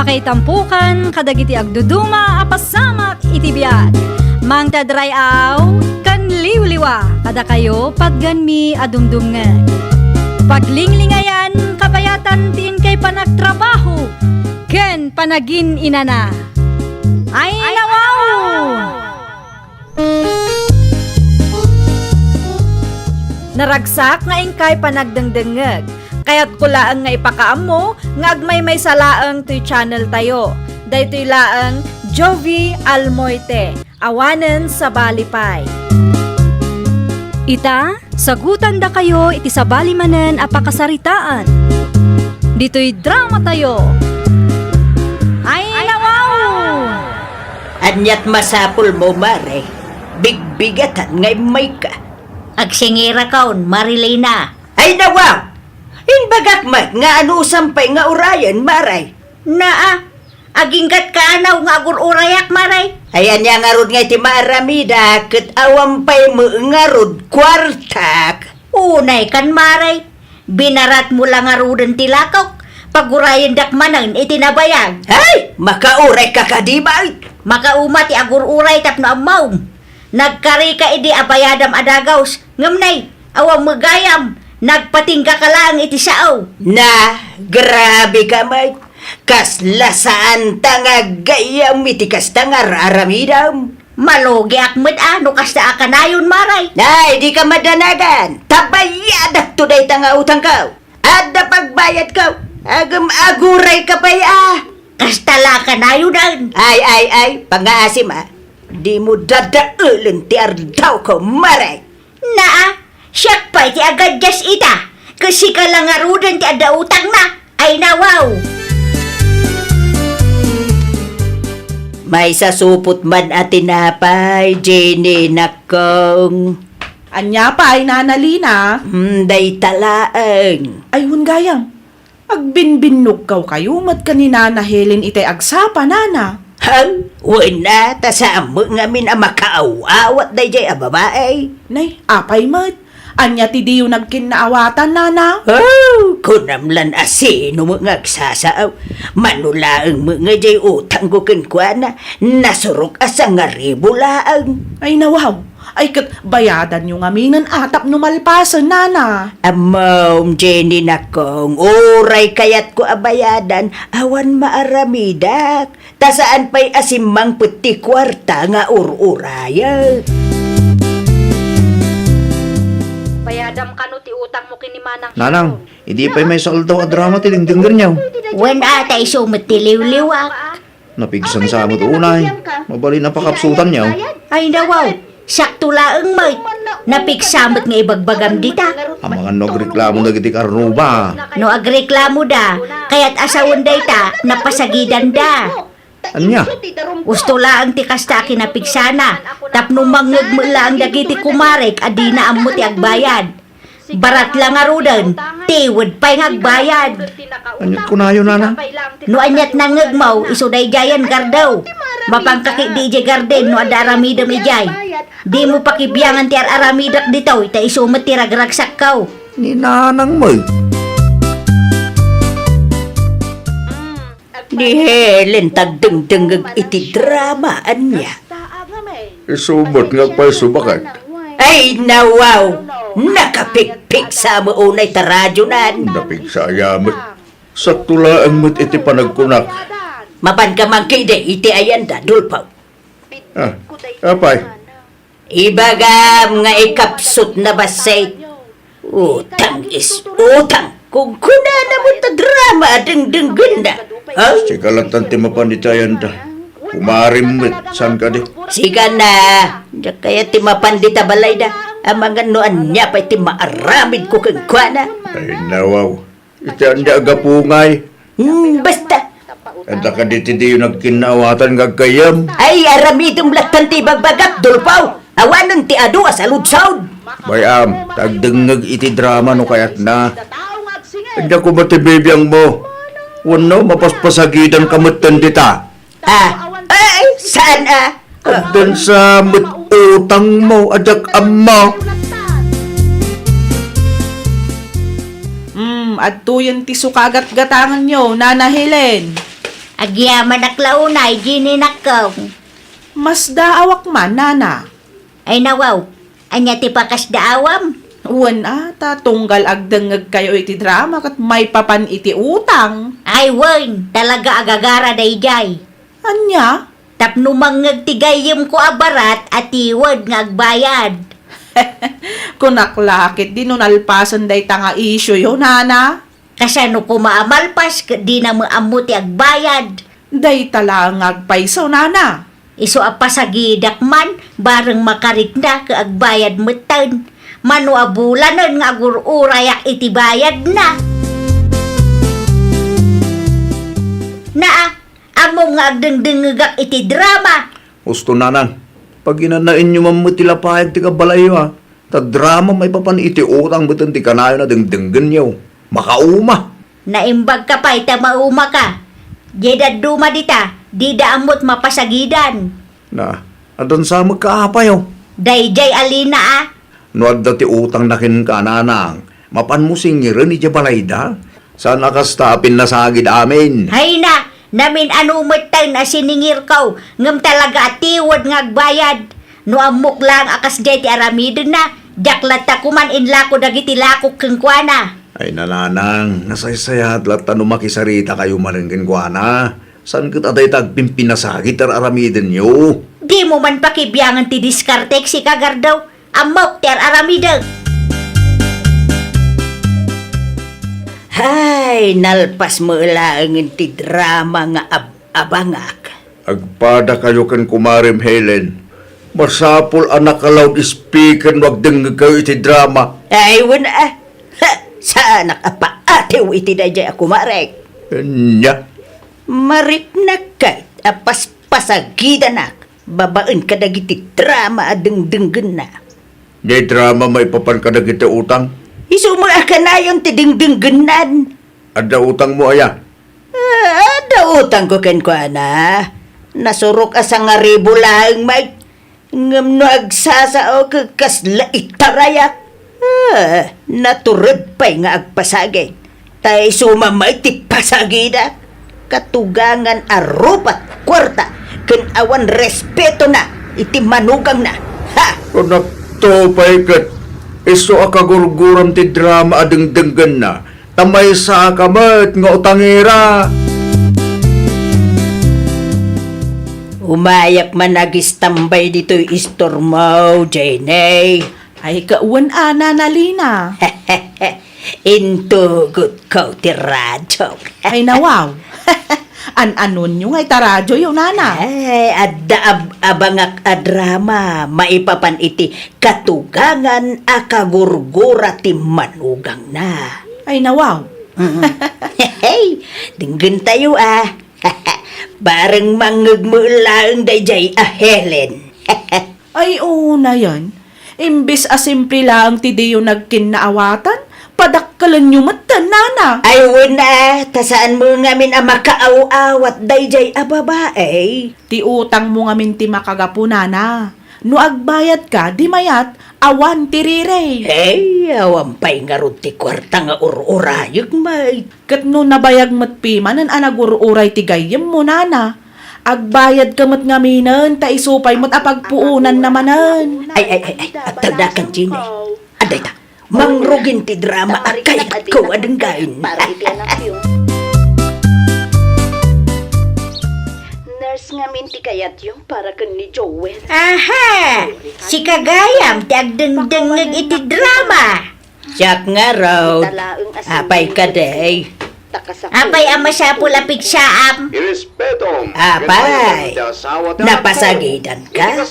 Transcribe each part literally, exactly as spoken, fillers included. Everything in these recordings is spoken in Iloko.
Kaitampukan kadagiti agduduma a pasamak iti biag. Mangted ray-aw ken liwliwa kadakayo patganmi a dumdumngeg. Paglinglingayan kabayatan ti inkay panagtrabaho ken panagin-inana. Ay, nawaw! Naragsak nga inkay panagdengdengngeg. Kayatko laeng nga ipakaammo nga agmaymaysa laeng toy channel tayo. Daytoy laeng Jovie Almoite, awanen sabali pay. Ita, sagutandakayo iti sabali manen a pakasaritaan. Ditoy drama tayo. Ay, nawaw! Aniat masapulmo, Mare? Bigbigatan nga immayka. Agsingirakon, Marilena. Ay, nawaw! Imbagak met nga anusam pay nga urayen, Mare. Naa, aginggat kaanaw nga agur-urayak, Mare. Ay, ania ngarud nga iti maaramidak ket awan pay met ngarud kuartak? Unay kan, Mare. Binaratmo la ngaruden ti lakok. Pagurayendak manen iti nabayag. Ay! Makaurayka kadi, bay? Makauma ti agur-uray tapno ammom. Nagkarika idi a bayadam a dagaus, ngem nay, awan met gayam, nagpatinggaka laeng iti sao. Na, grabe ka met. Kasla saanta nga aggayam iti kasta nga ar-aramidem. Malugiak met a no kasta a kanayon, Mare. Ay, dika madanagan. Ta bayadakto dayta nga utangko. Adda pagbayadko. Agem, agurayka pay a. Kasta la a kanayonen. Ay, ay, ay, pangngaasim a. Dimo dadaelen ti ardawko, Mare. Naa, siak pay ti agadias ita, ket sika la ngaruden ti adda utangna. Ay, nawaw! Maisasupot man a tinapay, Jenny, nakkong. Ania pay, Nana Lina? Hmm, dayta laeng. Ay, wen gayam. Agbinbinnogkaw kayo met ken ni Nana Helen itay agsapa, Nana. Ham, wen a, ta saan met ngamin a makaaw-awat daydiay a babai. Nay, apay met? Ania ti diyo nagkinnaawatan, Nana? Oh, kunam lan a sino met nga agsasaaw. Mano laeng met nga diay utangko kenkuana, nasurok a sangaribu laeng. Ay, nawaw. Ay, ket bayadanyo ngaminen a tapno malpasen, Nana. Ammom, Jenny, nakkong, uray kayatko a bayadan, awan maaramidak. Ta saan pay a simmangpet ti kuarta nga ur-urayen. Bayadam kano ti utangmo ken ni Manang Nanang, Sharon. Idi pay maysa aldaw a drama ti dengdenggenyo. Wen a, ta isu met ti liwliwak. Napigsan sa met unay. Mabalin a pakapsutanyo. Ay, nawaw. Sakto laeng met. Napigsa met nga ibagbagam dita. Amangan no agreklamo dagiti karnoba. No agreklamoda, kayat a sawen dayta, napasagidanda. Ania? Usto laeng ti kasta a kinapigsana, tapno mangngeg met laeng dagiti kumarek a dina ammo ti agbayad. Barat la ngaruden, tiwed pay nga agbayad. Aniat kunayo, Nana? No aniat nangngegmo, isu daydiayen gardew. Mapanka ketdi idiay garden no adda aramidem idiay. Dimo pakibiangan ti ar-aramidek ditoy, ta isu met ti ragragsakko. Ni Nanang met. Ni Helen ti agdengdengngeg iti drama, ania? Isu met nga agpayso, baket. Ay, nawaw! Nakapigpigsa met unay ta radionan. Napigsa aya met. Sakto laeng met iti panagkunak. Mapanka man ketdi iti ayanda, Dolfo. Ah, apay? Ibagam nga ikapsut na bassit. Utang is utang. Kunkunana met ta drama a dengdenggenna. Ha? Sika lattan ti mapan iti ayanda. Kumarim met, saan kadi? Sika na. Diak kayat ti mapan dita balayda. Amangan no ania pay ti maaramidko kenkuana. Ay, nawaw. Iti ania a gapu ngay? Hmm, basta. Adda kadi ti diyo nagkinnaawatan nga aggayyem? Ay, aramidem lattan ti ibagbagak, Dolfo. Awanen ti adu a saludsod. Bay-am, ta agdengngeg iti drama no kayatna. Ania koma ti bibiangmo? Wenno, mapaspasagidanka metten dita. Ah, ay, saan a? Addan sa met utangmo a diak ammo. Hmm, adtoyen ti sukagatgatanganyo, Nana Helen. Agyamanak la unay, Jenny, nakkaw. Masdaawak man, nana. Ay nawaw, ania ti pakasdaawam? Wen a, ta tunggal agdengngegkayo iti drama ket maipapan iti utang. Ay wen, talaga agagara daydiay. Ania? Tapno mangngeg ti gayyemko a barat a tiwed nga agbayad. Kunak la ketdi no nalpasen dayta nga isioyo, nana. Kasano koma a malpas ket dina met ammo ti agbayad? Dayta laeng nga agpayso, nana. Isu a pasagidak man, bareng makarikna ket agbayad metten. Mano a bulanen nga agur-urayak iti bayadna. Naa, ammom nga agdengdengngegak iti drama. Husto, nanang. Paginanaenyo man met ti lapayag ti kabalayyo, a. Ta drama maipapan iti utang metten ti kanayon a dengdenggenyo. Makauma! Naimbagka pay ta maumaka. Diay dadduma dita, dida ammo ti mapasagidan. Na, addan sa met ka, apayo? Daydiay a Lina a. No adda ti utangna kenka, nanang, mapanmo singiren idiay balayda? Saan a kasta a pinnasagid amin? Hayna, namin-ano metten a siningirko, ngem talaga a tiwed nga agbayad. No ammok laeng a kasdiay ti aramidenna, diak latta koman inlako dagiti lakok kenkuana. Ay, nanang, nasaysayaat latta no makisaritakayo manen kenkuana. Saan ket a dayta agpimpinasagid ti ar-aramidenyo? Dimo man pakibiangen ti diskartek, sika, Gardaw. Ammok ti ar-aramidek. Hay, nalpas met laengen ti drama nga ab-abangak. Agpadakayo ken kumarem Helen. Masapul a naka-loudspeaker no agdengngegkayo iti drama. Ay, wen a. Ha, saanak a paatiw iti daydiay a kumarek. Ania? Mariknak ket a paspasagidanak babaen kadagiti drama a dengdenggenna. Diay drama maipapan kadagiti utang? Isu met a kanayon ti dengdenggennan. Adda utangmo aya? Ah, adda utangko kenkuana. Nasurok a sangaribu laeng met. Ngem no agsasao ket kasla itarayak, ah, natured pay nga agpasagid. Ta isu man met ti pasagidak, katugangan a rupat kuarta ken awan respetona iti manugangna. Ha! Kunakto pay ket isu a kagurguram ti drama a dengdenggenna, ta maysaka met nga utangera. Umayak man agistambay ditoy istormo, Jenny. Ay, kawan a, Nana Lina. Intugotko ti radio. Ay, nawaw. An-anonyo nga ita radioyo, Nana? Ay, adda ab-, abangak a drama maipapan iti katugangan a kagurgura ti manugangna. Ay, nawaw. Mm. Hey, denggentayo, a. Bareng mangngegmo laeng daydiay a Helen. Ay, unayen. Imbes a simple laeng ti diyo nagkinnaawatan, padakkelenyo metten, Nana. Ay, wen a, ta saanmo ngamin a makaaw-awat daydiay a babai. Ti utangmo ngamin ti makagapu, Nana. No agbayadka, di mayat, awan ti rirey. Hey, awan pay ngarud ti kuarta nga ur-urayek met. Ket no nabayag met pimanen a nagur-uray ti gayyemmo, Nana, agbayadka met ngaminen, ta isu pay met a pagpuonanna manen. Ay, ay, ay, ay, agtaldakan, Jenny. Adda ita, mangrugin ti drama a kayatko a denggen. Para iti anakyo. Nurse ngamin ti kayatyo para ken ni Joel. Aha! Sika gayam ti agdengdengngeg iti drama. Siak ngarud. Apay kadi? Apay a masapul a pigsaam? Irespetom. Apay, napasagidanka?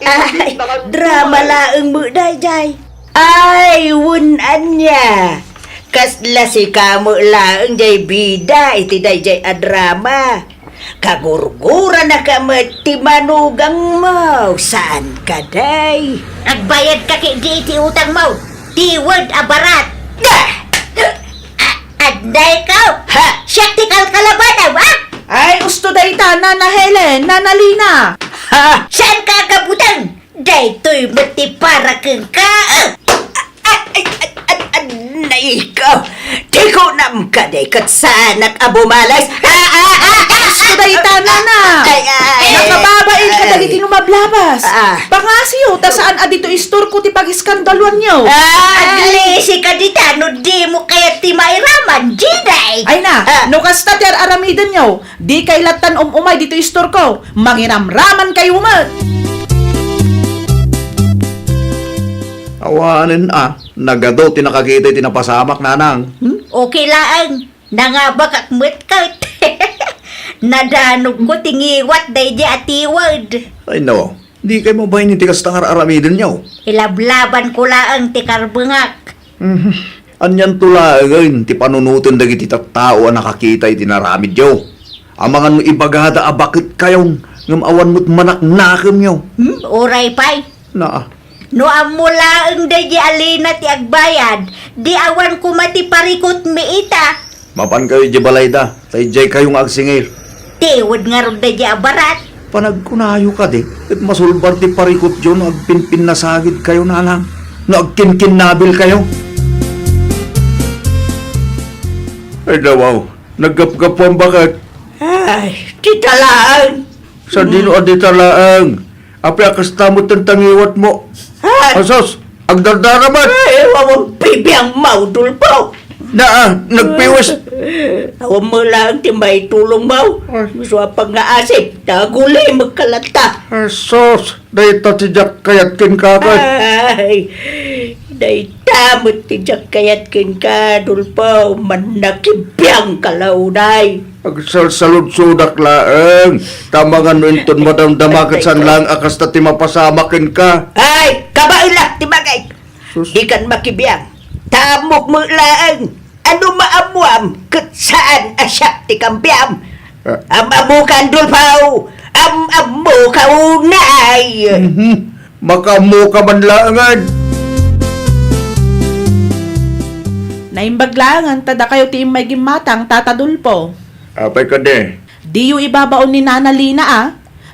Ay, drama laeng met daydiay. Ay, wen ania. Kasla sika met laeng diay bida iti daydiay a drama. Kagurguranaka met ti manugangmo, saan kadi? Agbayadka ketdi iti utangmo, tiwed a barat. Ah! A-, adda ikaw? Ha? Siak ti kalkalabanam, a? Ay, usto dayta, Nana Helen, Nana Lina. Ha? Saanka a kabuteng? Daytoy met ti para kenka, a? Ay, ay, ay, ay, ay, Ay, ikaw, di ko nam kadi ket saanak a bumales. Ah, ah, ah, ah, Dayta, nana. Ay, ay, ay, Nakababain ka ay. Dagiti lumablabas. Ah. Pangasiyo, ta saan a dito istorko ti pagiskandaluanyo. Ah, aglisi ka dita, no di mo kayat ti mairaman, Jinay. Ay na, Ah. no kasta ti ar-aramidenyo, di kay lattan um-umay dito istorko. Mangiramraman kayo met. Awanen a, nagadu ti nakakita iti napasamak, nanang. Hmm? Okay laeng. Nangabakak met ket. Nadanogko ti ngiwat daydi a tiwed. Ay, no. Di kay mabain iti kasta nga ar-aramidenyo. Ilablabanko laeng ti karbengak. Mhm. Anianto laengen ti panunoten dagiti tattao a nakakita iti naramidyo? Amangan no ibagada a baketkayon, ngem awan met manaknakemyo. Hmm, uray pay. Naa. No ammo laeng daydi a Lina ti agbayad, di awan koma ti parikutmi ita. Mapankayo idiay balayda, ta idiaykayo nga agsingir. Tiwed ngarud daydi a barat. Panagkunayo kadi, ket masulbar ti parikutyo no agpinpinnasagidkayo, nanang, no agkinkinnabilkayo. Ay, dawaw, naggapgapuan baket. Ay, dita laeng. Sadino a dita laeng? Apay a kasta met ti nangiwatmo? Ah. Asus, agdardara met. Ay, awan bibiangmo, Dolfo. Naa, nagpiwes. Awan met laeng ti maitulongmo. Ay. Isu a pangngaasip, ta agulimekka latta. Asus, dayta ti diak kayat kenka ket. Ay, dayta met ti diak kayat kenka, Dolfo, mannakibiangka la unay. Agsalsaludsodak laeng, ta amangan no inton madamdama ket saan laeng a kasta ti mapasamak kenka. Ay, kabaelak ti bagay. Sus. Dikan makibiang. Ta ammok met laeng, ano maammoam ket saan a siak ti kambiam. Ah. Am-ammokan, Dolfo, am-ammoka unay. Mhm. Makaammoka man laengen. Naimbag laengen ta dakayo ti immay gimmatang, Tata Dolfo. Apay kadi? Diyo ibabaon ni Nana Lina a,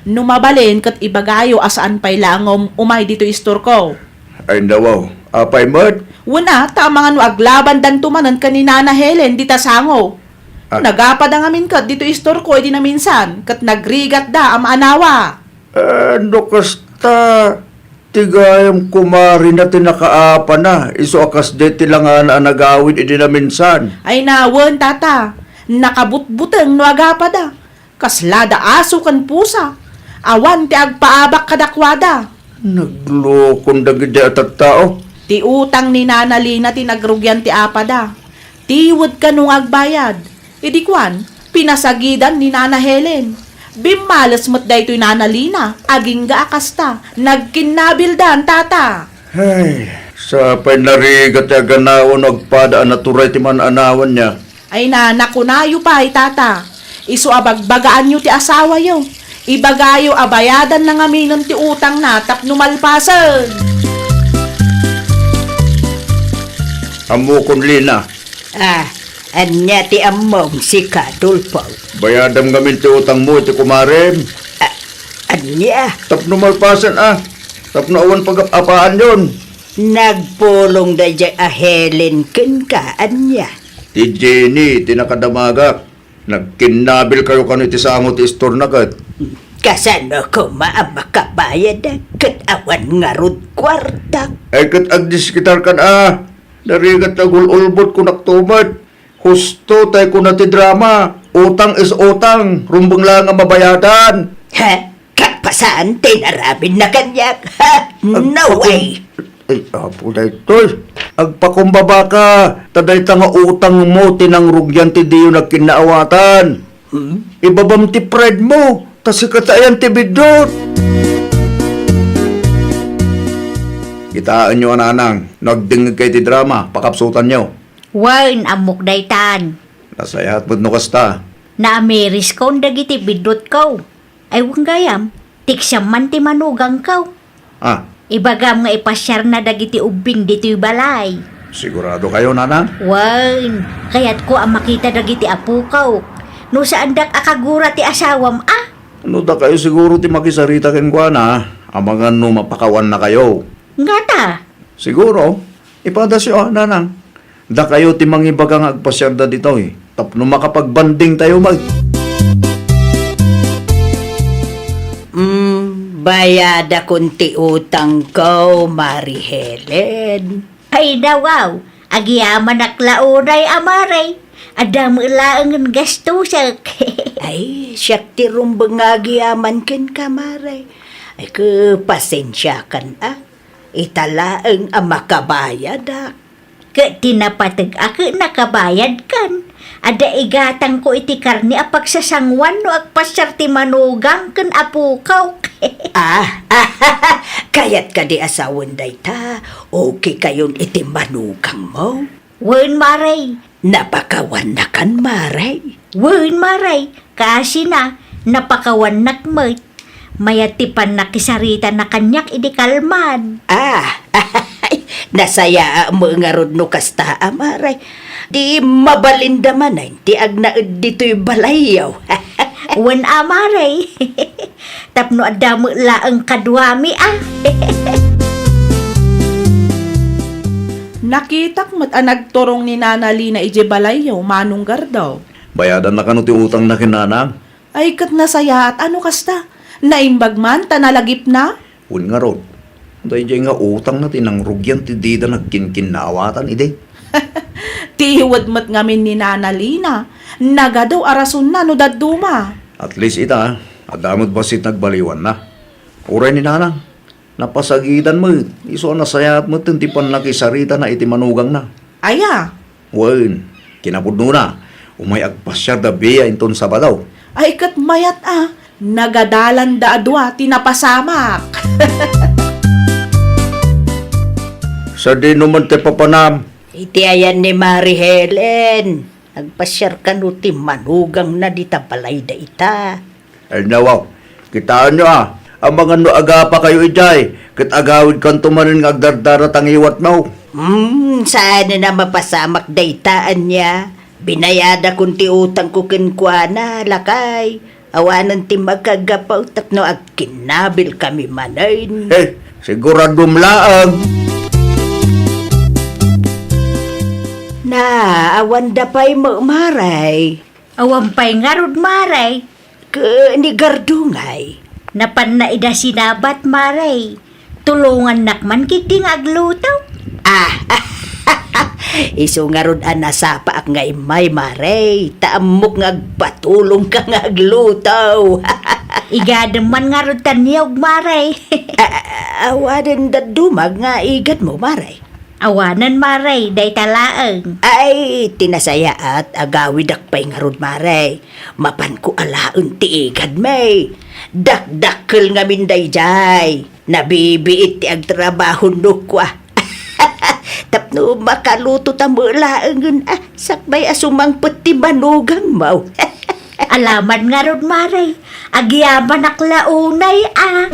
no mabalin ket ibagayo a saan pay laeng nga um-, umay ditoy istorko. Ay, nawaw. Apay met? Wen a, ta amangan no aglabandanto manen ken ni Nana Helen dita sango. Ah. Nagapada ngamin ket ditoy istorko idi naminsan, ket nagrigatda a maanawa. Eh, no kasta, ti gayam kumarina ti nakaapana, isu a kasdiay ti langana a nagawid idi naminsan. Ay na, wen, Tata, nakabutbuteng no agapada. Kaslada aso ken pusa. Awan ti agpaabak kadakuada. Naglokon dagiti a tattao. Ti utang ni Nana Lina ti nagrugian ti apada. Tiwed kano nga agbayad. Idi kuan, pinasagidan ni Nana Helen. Bimmales met daytoy Nana Lina, agingga a kasta, nagkinnabildan, Tata. Ay, sapay narigat ti aganaw no agpada a naturay ti man-anawanna. Ay na, nakunayo pay, Tata. Isu a bagbagaanyo ti asawayo. Ibagayo a bayadanna ngaminen ti utangna tapno malpasen. Ammokon, Lina. Ah, ania ti ammom, sika, Dolfo? Bayadam ngamin ti utangmo iti kumarem. Ah, ania? Tapno malpasen, ah. Tapno awan pagap-apaanyon. Nagpulong daydiay a Helen kenka, ania? Ti Jenny ti nakadamagak. Nagkinnabilkayo kano iti sango ti istorna ket. Kasano koma a makabayad ket awan ngarud kuarta? Ay, ket agdiskitarkan a. Narigat ti agul-ulbod, kunak to met. Husto tay kuna ti drama, utang is utang, rumbeng laeng a mabayadan. Ha? Kapasan ti inaramidna kaniak, ha? No way! Ay, apo daytoy. Agpakumbaba ka, ta dayta nga utangmo ti nangrugian ti diyo nagkinnaawatan. Hmm? Ibabam ti pride mo, ta sika ti ayan ti biddut. Kitaenyo a nanang, no agdengngegkayo ti drama, pakapsutanyo. Wen, ammok daytan. Nasayaat met no kasta. Naamiriskon dagiti biddutko. Ay, wen gayam, tiksiam man ti manugangko. Ah. Ibagam nga ipasiarna dagiti ubbing ditoy balay. Siguradokayo, nanang? Wen, kayatko a makita dagiti apoko. No saandak a kagura ti asawam, a? No dakayo siguro ti makisarita kenkuana, amangan no mapakawanna kayo. Ngata? Siguro, ipadasyo, a, nanang. Dakayo ti mangibaga nga agpasiarda ditoy tapno makapagbandingtayo met. Mm, bayadakon ti utangko, Mari Helen. Ay, nawaw, agyamanak la unay a, Mare. Adda met laengen gastosek. Ay, siak ti rumbeng nga agyaman kenka, Mare. Ay, ke, pasensiakan, a. Ita laeng a makabayadak. Ket ti napateg a ket nakabayadkan. Adda igatangko iti karne a pagsasanguan no agpasiar ti manugang ken apokok. Ah, kayat kadi a sawen dayta? Okay kayon iti manugangmo? Wen, Mare. Napakawannakan, Mare? Wen, Mare. Kasina, napakawannak met. Mayat ti pannakisaritana kaniak idi kalman. Ah, nasayaat met ngarud no kasta a, Mare. Di mabalinda manen ti agnaed ditoy balayyo. Wen a, Mare. Tapno adda met laeng kaduami a. Nakitak met a nagturong ni Nana Lina idiay balayyo, Manong Gardo. Bayadanna kano ti utangna ken nanang? Ay, ket nasayaat a no kasta. Naimbag man ta nalagipna. Wen ngarud, daydiay nga utangna ti nangrugian ti dida nagkinkinnaawatan idi. Ti iwed met ngamin ni Nana Lina, nagadu a rasonna no dadduma. At least ita, adda met bassit nagbaliwanna. Uray ni Nanang, napasagidan met, isu a nasayaat metten ti pannakisaritana iti manugangna. Aya? Wen, kinapudnona, umay agpasiarda biya inton Sabado. Ay, ket mayat a, nagadalanda a dua ti napasamak. Sadino man ti papanam? Iti ayan ni Mari Helen, agpasiar kano ti manugangna dita balay dayta. Ay, nawaw, kitaenyo a, amangan no agapakayo idiay, ket agawidkanto manen nga agdardara ta ngiwatno. Hmm, saanen a mapasamak dayta, ania? Binayadakon ti utangko kenkuana, lakay. Awanen ti makagapu tapno agkinnabilkami manen. Eh, siguradom laeng. Na, awanda pay met, Mare. Awan pay ngarud, Mare. Ken ni Gardo ngay? Napanna ida sinabat, Mare. Tulongannak man ketdi nga agluto. Ah, isu ngarud a nasapaak nga immay, Mare. Ta ammok nga agpatulongka nga agluto. Igadem man ngarud ta niyog, Mare. A-, a-, awanen dadduma nga igadmo, Mare? Awanen, Mare, dayta laeng. Ay, ti nasayaat, agawidak pay ngarud, Mare. Mapanko alaen ti igadmi. Dakdakkel ngamin daydiay. Nabibiit ti agtrabaho no kua. Tapno makaluto ta met laengen a sakbay a sumangpet ti manugangmo. Alaman ngarud, Mare. Agyamanak la unay a.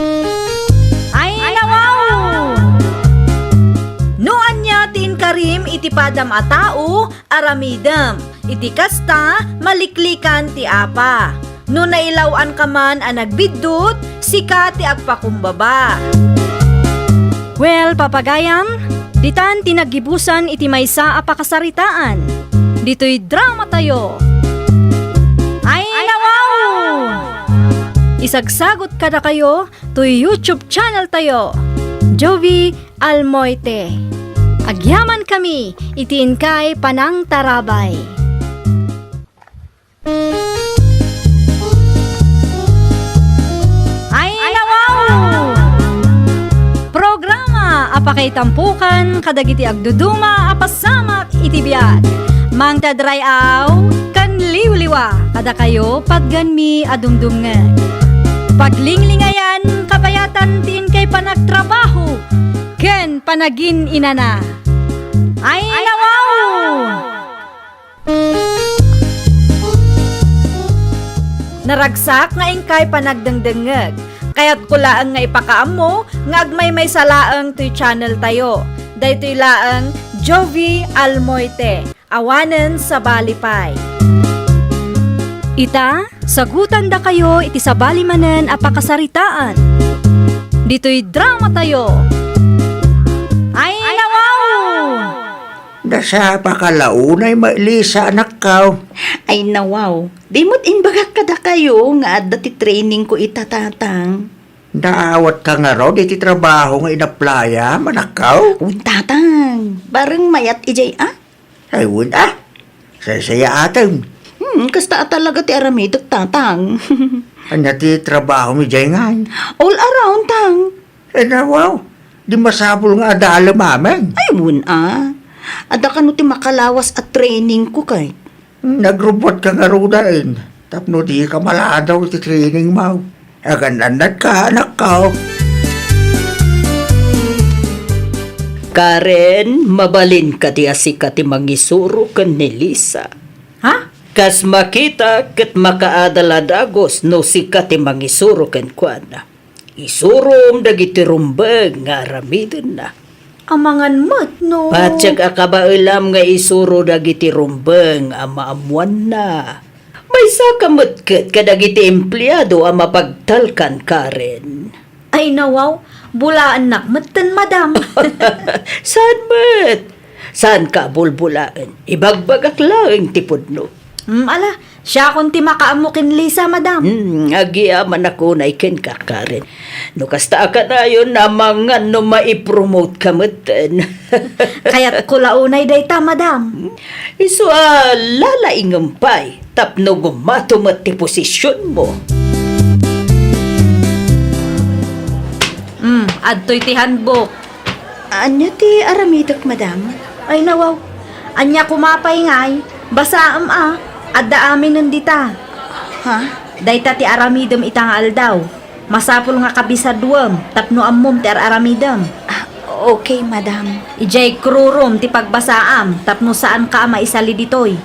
Ay, nawaw! No ania ti inkarim iti padam a tao, aramidem. Iti kasta, maliklikan ti apa. No nailaw-anka man a nagbiddut, sika ti agpakumbaba. Well, papagayam, ditan ti naggibusan iti maysa a pakasaritaan. Ditoy dramatayo. Ay, nawaw! Isagsagut kadakayo toy YouTube channel tayo, Jovie Almoite. Agyamankami iti inkay panangtarabay. Ay, nawaw! Programa a pakaitampokan kadagiti agduduma a pasamak iti biag. Mangted ray-aw ken liwliwa kadakayo, patgenmi a dumdumngeg. Paglinglingayan, kabayatan ti inkay panagtrabaho ken panagin-inana. Ay, nawaw! Naragsak nga inkay panagdengdengngeg. Kayatko laeng nga ipakaammo nga agmaymaysa laeng toy channel tayo. Daytoy laeng Jovie Almoite, awanen sabali pay. Ita, sagutandakayo iti sabali manen a pakasaritaan. Ditoy dramatayo. Ay, nawaw! Das Sa pakalaunay met, Lisa, anakko. Ay, nawaw. Di met imbagak kadakayo nga adda ti training ko ita, Tatang. Naawatka ngarud iti trabaho nga inaplayam, anakko? Wen, Tatang. Bareng mayat idiay, a? Ay, wen, a. Saysayaatem. Hmm, kasta a talaga ti aramidek, Tatang. Ania ti trabaho mi diay ngay? All around, Tang. Ay, nawaw. Di masapul nga adalem amin. Ay, wen, a. Adda kano ti makalawas a training ko kay. Nagrubuatka ngaruden tapno dika maladaw iti training mo. Agan-annadka, anakko. Karen, mabalinka ti a sika ti mangisuro ken ni Lisa. Ha? Kas makita ket makaadal a dagus no sika ti mangisuro kenkuana. Isurom dagiti rumbeng nga aramidenna. Amangan met no. Patiek a kabaelam nga isuro dagiti rumbeng a maammoanna. Maysaka met ket kadagiti empleado a mapagtalkan, Karen. Ay, nawaw, bulaennak metten, madam. Saan met? Saanka a bulbulaen? Ibagbagak laeng ti pudno. Hmm, ala, siakon ti makaammo ken Lisa, madam. Hmm, agyamanak unay kenka, Karen. No kasta a kanayon, amangan no maipromote ka metten. Kayatko la unay dayta, madam. Isu a lalaingem pay tapno gumato met ti posisionmo. Hmm, adtoy ti handbook. Ania ti aramidek, madam? Ay, nawaw. Ania koma pay ngay? Basaem a. Adda aminen dita. Ha? Dayta ti aramidem ita nga aldaw. Masapul nga kabisaduem tapno ammom ti ar-aramidem. Ah, okay, madam. Idiay crew room ti pagbasaam tapno saanka a maisali ditoy.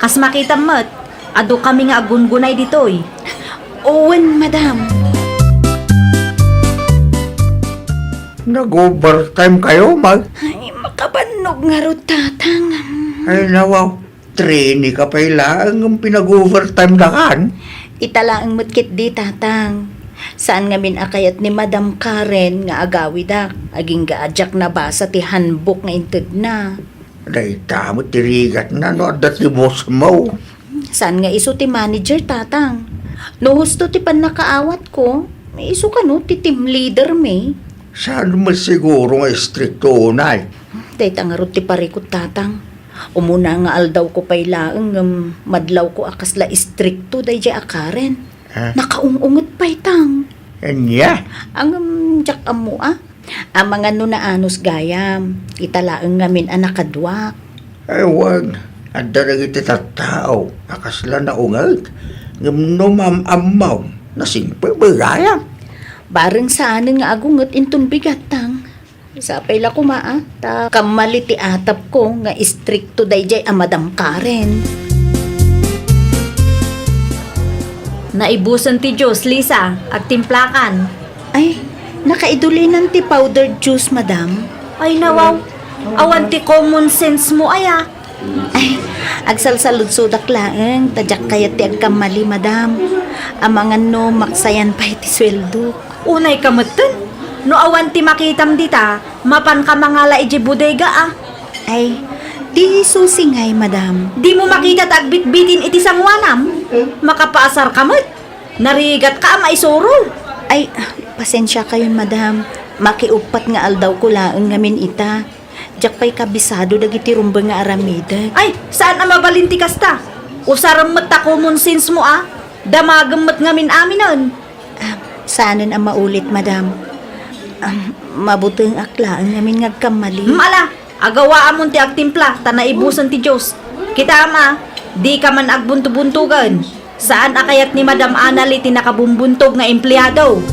Kas makitam met, adu kami nga aggungunay ditoy. Wen, madam. Nag-overtime kayo, Mag? Ay, makabannog ngarud, Tatang. Ay, nawaw. Trainee ka pay laeng ngem pinag-overtime dakan? Ita laeng met ketdi, Tatang. Saan ngamin a kayat ni Madam Karen nga agawidak, agingga a diak nabasa ti handbook nga intedna. Dayta met ti rigatna no adda ti boss mo. Saan nga isu ti manager, Tatang? No husto ti pannakaawatko, isu kano ti team leader mi. Saan met siguro nga istrikto unay? Dayta ngarud ti parikut, Tatang. Umuna nga aldawko pay laeng ngem madlawko a kasla istrikto daydiay a Karen. Ha? Nakaung-unget pay, Tang. Ania? Ngem diak ammo a. Amangan no naanus gayam, ita laeng ngamin a nakaduak. Ay, wen, adda dagiti tattao a kasla naunget, ngem no maam-ammom, nasingpet gayam. Bareng saanen nga agunget inton bigat, Tang. Sapay la koma a, ta kammali ti atapko nga istrikto daydiay a Madam Karen. Naibusen ti juice, Lisa. Agtimplakan. Ay, nakaidulinan ti powdered juice, madam. Ay, nawaw. Awan ti common sense mo, aya. Ay, agsalsaludsodak laeng, ta diak kayat ti agkammali, madam. Amangan no maksayan pay ti sueldo. Unay ka metten? No awan ti makitam dita, mapanka mangala idiay bodega, a. Ay, ti susi ngay, madam. Dimo makita ti agbitbitin iti sangoanam? Makapaasar ka met. Narigat ka a maisuro. Ay, pasensia kayon, madam. Makiuppat nga aldaw ko laeng ngamin ita. Diak pay kabisado dagiti rumbeng nga aramidek. Ay, saan a mabalin ti kasta? Usarem met ta common sense mo, a. Damagem met ngamin aminen. Ah, saanen a maulit, madam. Ah, mabutengak laeng ngamin nga agkammali. Hmm, ala, agawaamon ti agtimpla, ta naibusen ti juice. Kitaem a, dika man agbuntobuntogen. Saan a kayat ni Madam Anali ti nakabumbuntog nga empleado?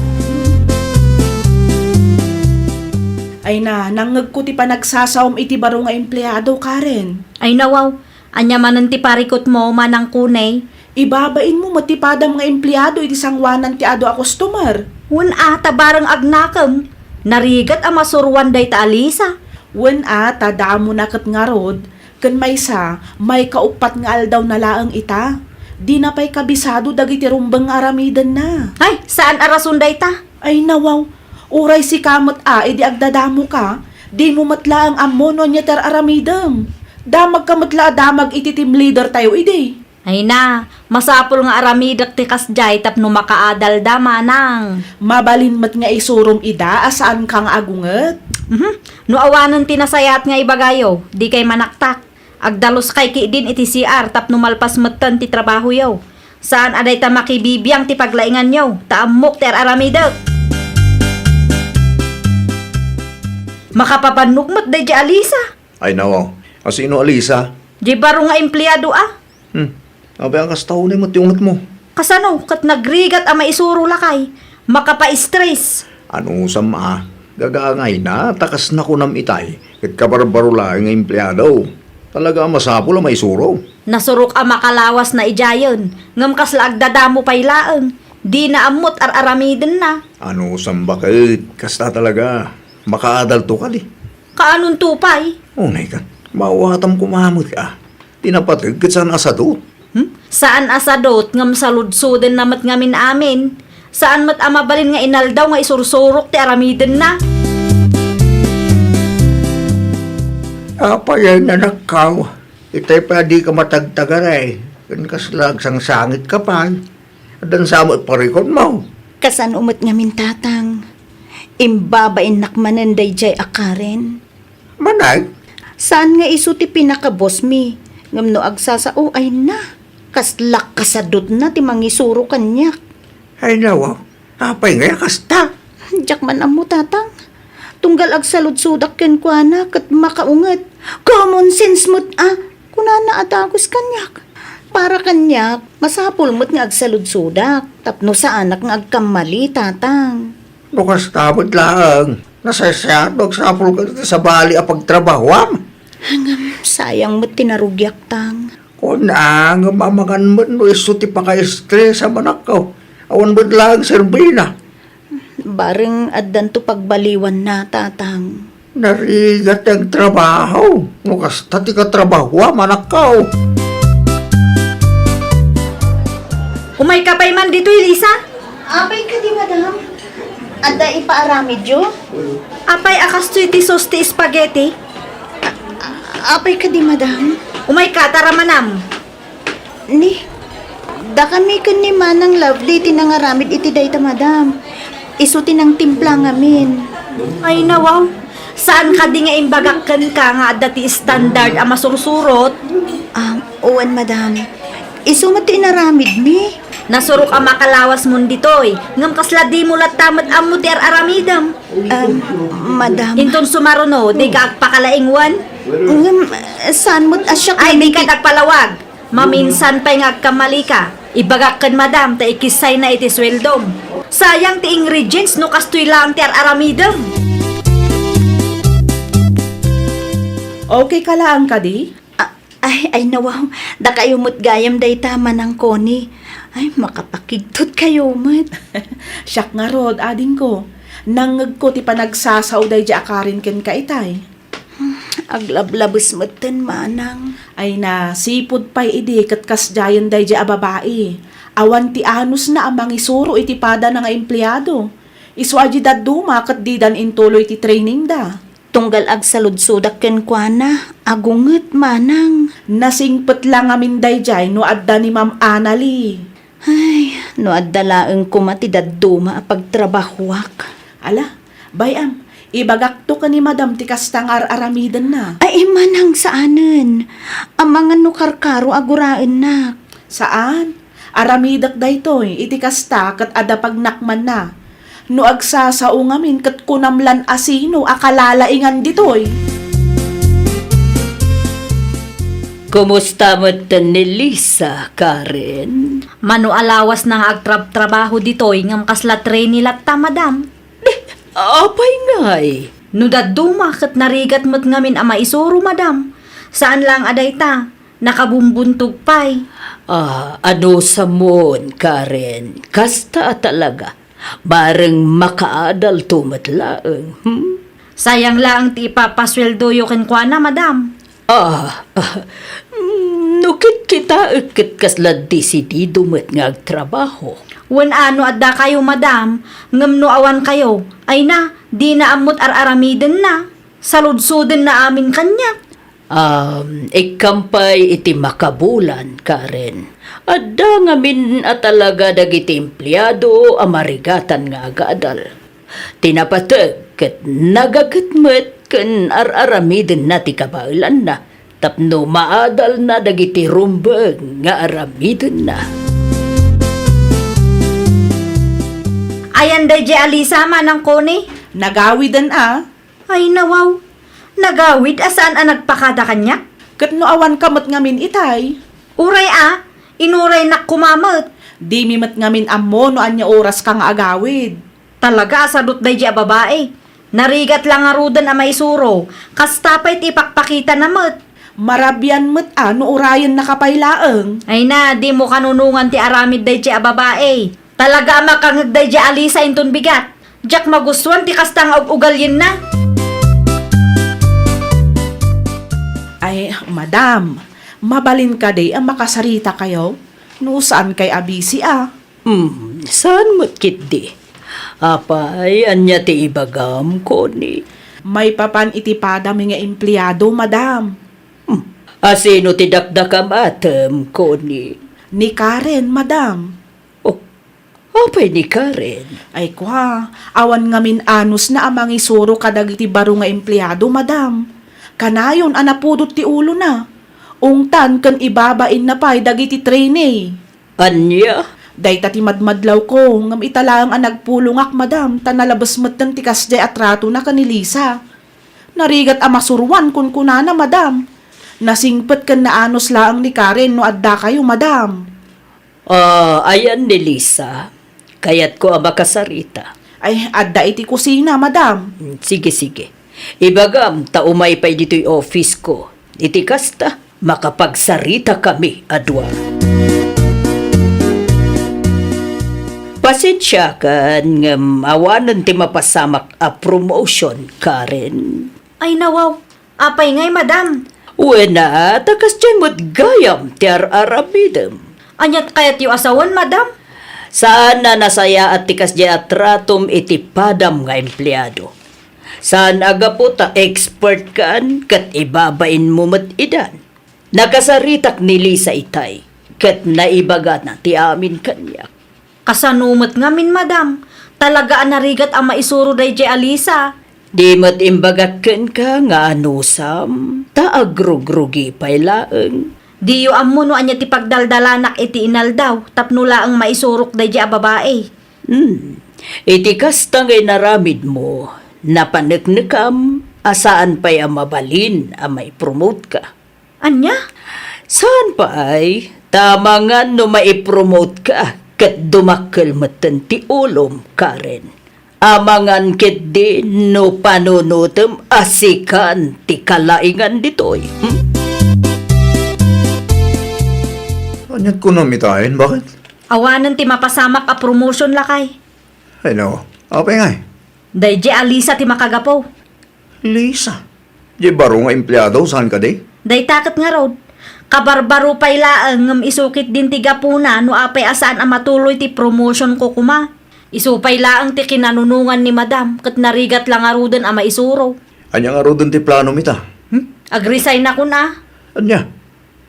Ay na, nangngegko ti panagsasaom iti baro nga empleado, Karen. Ay nawaw, ania manen ti parikutmo, Manang Kuney? Ibabainmo met ti padam nga empleado iti sangoanan ti adu a customer. Wen a, ta bareng agnakem. Narigat a masuroan dayta a Lisa. Wen a, ta damona ket ngarud. Ken maysa, maikauppat nga aldawna laeng ita. Dina pay kabisado dagiti rumbeng nga aramidenna. Ay, saan a rason dayta? Ay, nawaw. Uray sika met a idi agdadamoka, dimo met laeng ammo no ania ti ar-aramidem. Damagka met la a damag iti team leader tayo idi. Ay na, masapul nga aramidek ti kasdiay tapno makaadalda, manang. Mabalin met nga isurom ida a saanka nga agunget. Mhm. No awanen ti nasayaat nga ibagayo, dikay manaktak. Agdaluskay ketdin iti C R tapno malpas metten ti trabahoyo. Saan a dayta makibibiang ti paglainganyo, ta ammok ti ar-aramidek. Makapabannog met daydiay a Lisa. Ay, nawaw. A sino a Lisa? Di baro nga empleado a. Hmm. Apay a kasta unay met ti ungetmo? Kasano ket nagrigat a maisuro lakay? Makapa-stress. Anusam a, gagangayna, ta kas nakunam itay, ket kabarbaro laeng nga empleado. Talaga a masapul a maisuro. Nasurok a makalawasna idiayen, ngem kasla agdadamo pay laeng. Dina ammot ar-aramidenna. Anusam baket, kasta talaga. Makaadalto kadi. Kaanonto pay? Unay ket, maawatam koma met a. Ti napateg ket saan a sadot. Hmm? Saan a sadot ngem saludsodenna met ngamin amin. Saan met a mabalin nga inaldaw nga isursurok ti aramidenna. Apay a, anakko? Itay pay a dika matagtagaray, ken kasla agsangsangitka pay. Addan sa met parikonmo. Kasano met ngamin, Tatang? Imbabainnak manen daydiay a Karen. Manay? Saan nga isu ti pinaka-boss mi, ngem no agsasao, ay na, kasla kasadotna ti mangisuro kaniak. Ay, nawaw. Apay ngay a kasta? Diak man ammo, Tatang. Tunggal agsaludsodak kenkuana ket makaunget. Common sense met a, kunana a dagus kaniak. Para kaniak, masapul met nga agsaludsodak tapno saanak nga agkammali, Tatang. No kasta met laeng, nasaysayaat no agsapulka iti sabali a pagtrabahoam. Ngem, sayang met ti narugiak, Tang. Kuna, ngem amangan met no isu ti paka-stress a manakkaw. Awan met laeng serbina. Bareng addanto pagbaliwanna, Tatang. Narigat ti agtrabaho. No kasta ti katrabahoam, anakko. Umayka pay man ditoy, Lisa? Apay kadi, madam? Adda ipaaramidyo? Apay a kastoy ti sauce ti spaghetti? A-, apay kadi, madam? Umayka, tara manam. Ni, dakami ken ni Manang Lovely ti nangaramid iti dayta, madam. Isu ti nangtimpla ngamin. Ay, nawaw. Saan kadi nga imbagak kenka nga adda ti standard a masursurot? Ah, wen, madam. Isu met ti inaramidmi. Nasurok a makalawasmon ditoy, ngem kasla dimo latta met ammo ti ar-aramidem. Um, madam. Inton sumaruno, dika agpakalaing wen? Ngem, saan met a siak. Ay, dika agpalawag. Maminsan pay nga agkammalika, ibagak ken madam ta ikissayna iti sueldom. Sayang ti ingredients no kastoy laeng ti ar-aramidem. Okay ka laeng kadi? A-, ay, ay, nawaw. Dakayo met gayam dayta, Manang Connie. Ay, makapakigtot kayo met. Siak ngarud, adingko. Nangngegko ti panagsasao daydi a Karen kenka itay. Aglablabes metten, manang. Ay na, sipud pay idi ket kasdiayen daydi a babai. Awan ti anusna a mangisuro iti padana nga empleado. Isu a di dadduma ket didan intuloy ti trainingda. Tunggal agsaludsodak kenkuana, agunget, manang. Nasingpet la ngamin daydiay no adda ni Ma'am Anali. Ay, no adda laeng koma ti dadduma a pagtrabahoak. Ala, bay-am, ibagakto ken ni Madam ti kasta nga ar-aramidenna. Ay, manang, saanen. Amangan no karkaro a guraennak. Saan? Aramidek daytoy iti kasta ket adda pagnakmanna. No agsasao ngamin ket kunam lan a sino a kalalaingan ditoy. Kumusta met ni Lisa, Karen? Mano a lawasna nga agtrabtrabaho ditoy ngem kasla trainee latta, madam? Apay ngay? No dadduma ket narigat met ngamin a maisuro, madam. Saan laeng a dayta, nakabumbuntog pay. Ah, anusamon, Karen? Kasta a talaga. Bareng makaadalto met laeng, hmm? Sayang laeng ti ipapasueldoyo kenkuana, madam. Ah, ah, mm, no kitkitaek ket kasla desidido met nga agtrabaho. Wen a no addakayo, madam, ngem no awankayo, ay na, dina ammot ar-aramidenna. Saludsodenna amin kaniak. Um, ikkam pay iti makabulan, Karen. Adda ngamin a talaga dagiti empleado a marigatan nga agadal. Ti napateg ket nagaget met ken ar-aramidenna ti kabaelanna tapno maadalna dagiti rumbeng nga aramidenna. Ayan daydiay a Lisa, Manang Connie? Nagawiden a. Ay, nawaw. Nagawid a saan a nagpakada kaniak? Ket no awanka met ngamin itay? Uray a, inuraynak koma met. Dimi met ngamin ammo no ania oraska nga agawid. Talaga a sadut daydiay a babai. Narigat la ngaruden a maisuro, kasta pay ti ipakpakitana met. Marabian met a no urayennaka pay laeng. Ay na, dimo kanunongan ti aramid daydiay a babai. Talaga a makangeg daydiay a Lisa inton bigat. Diak magustuan ti kasta nga ug-ugalyenna. Ay, madam, mabalin kadi a makasaritakayo no saankay a busy a? Hmm, saan met ketdi? Apay, ania ti ibagam, Connie? Maipapan iti padami nga empleado, madam. Hmm, a sino ti dakdakam atem, Connie? Ni Karen, madam. Oh, apay ni Karen? Ay kua, awan ngamin anusna a mangisuro kadagiti baro nga empleado, madam. Kanayon a napudot ti ulona. Ungtan ken ibabainna pay dagiti trainee. Ania? Dayta ti madmadlawko, ngem ita laeng a nagpulongak, madam, ta nalabes metten ti kasdiay a tratona ken ni Lisa. Narigat a masuroan, kunkunana, madam. Nasingpet ken naanus laeng ni Karen no addakayo, madam. Ah, ayan ni Lisa. Kayatko a makasarita. Ay, adda iti kusina, madam. Mm, sige, sige. Ibagam ta umay pay ditoy office-ko. Iti kasta, makapagsarita kami a dua. Pasensiakan ngem awanen ti mapasamak a promotion, Karen. Ay, nawaw. Apay ngay, madam? Wen a, ta kasdiay met gayam ti ar-aramidem. Aniat kayatyo a sawen, madam? Saan a nasayaat ti kasdiay a tratom iti padam nga empleado. Saan a gapu ta expert kan ket ibabainmo met idan. Nakasaritak ni Lisa itay, ket naibagana ti amin kaniak. Kasano met ngamin, madam? Talaga a narigat a maisuro daydiay a Lisa. Di met imbagak kenka nga anusam, ta agrugrugi pay laeng. Diyo ammo no ania ti pagdaldalanak iti inaldaw tapno laeng maisurok daydiay a babai. Hmm. Iti kasta nga inaramidmo, napaneknekam a saan pay a mabalin a maipromote ka. Ania? Saan pay, ta amangan no maipromote ka, ket dumakkel metten ti ulom, Karen. Amangan ketdi no panunutem a sikan ti kalaingan ditoy. Hmm? Aniat kunam itaen, bakit? Awanen ti mapasamak a promotion, lakay. Ay, no. Apay ngay? Daydiay a Lisa ti makagapu. Lisa? Di baro nga empleado, saan kadi? Dayta ket ngarud, kabarbaro pay laeng ngem isu ketdin ti gapuna no apay a saan a matuloy ti promotion ko koma. Isu pay laeng ti kinanunongan ni madam ket narigat la ngaruden a maisuro. Ania ngaruden ti planom ita? Hmm? Agresign-akon a. Ania?